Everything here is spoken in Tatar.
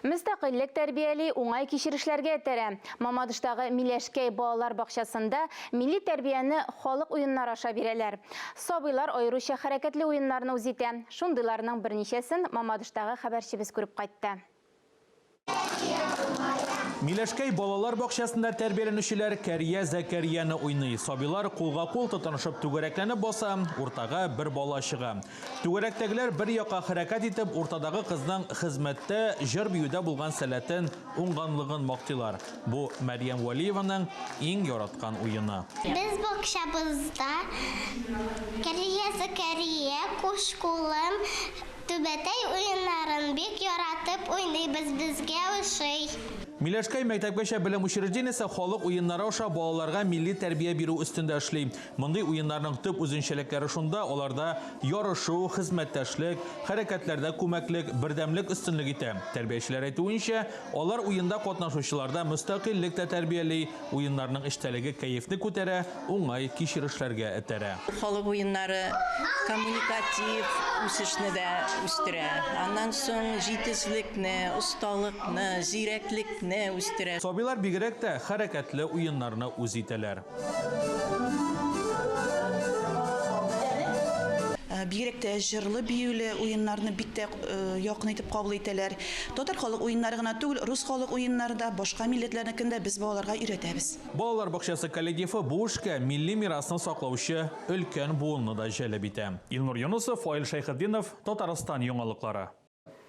Мөстәкыйльлек тәрбияли, уңай кичерешләргә этәрә. Мамадыштагы Миләшкәй балалар бакчасында милли тәрбияне халык уеннары аша бирәләр. Сабыйлар аеруча хәрәкәтле уеннарны үз итә. Шундыйларның берничәсен Мамадыштагы хәбәрчебез күреп кайтты. Миләшкәй балалар бакчасында тәрбияләнүчеләр Кәрия Зәкәрияне уйный. Сабыйлар кулга-кул тотынышып түгәрәкләнеп баса, уртага бер бала чыга. Түгәрәктәгеләр бер якка хәрәкәт итеп, уртадагы кызның хезмәттә, җыр-биюдә булган сәләтен, уңганлыгын мактыйлар. Бу Мәрьям Вәлиеваның иң яраткан уены. Без бакчабызда Кәрия Зәкәрия, Куш кулым, Түбәтәй уеннарын бик яратып уйныйбыз, безгә ошый. Миләшкәй мәктәпкәчә белем учреждениесе халык уеннары аша балаларга милли тәрбия бирү өстендә эшли. Мондый уеннарның төп үзенчәлекләре шунда, аларда ярышу, хезмәттәшлек, хәрәкәтләрдә күмәклек, бердәмлек өстенлек итә. Тәрбиячеләр әйтүенчә, алар уенда катнашучыларда мөстәкыйльлек тә тәрбияли, Уеннарның эчтәлеге кәефне күтәрә, уңай кичерешләргә этәрә. Халык уеннары коммуникатив үсешне дә үстерә. Аннан соң җитезлекне, осталыкны, зирәклекне үстерә. Сабыйлар бигрәк тә хәрәкәтле уеннарны үз итәләр. Бигрәк тә җырлы-биюле уеннарны бик тә якын итеп кабул итәләр. Татар халык уеннары гына түгел, рус халык уеннары да, башка милләтләрнекен дә без балаларга өйрәтәбез. Балалар бакчасы коллективы бу эшкә милли мирасны саклаучы өлкән буынны да җәлеп итә. Илнур Юнысов, Фаил Шәйхетдинов, Татарстан яңалыклары.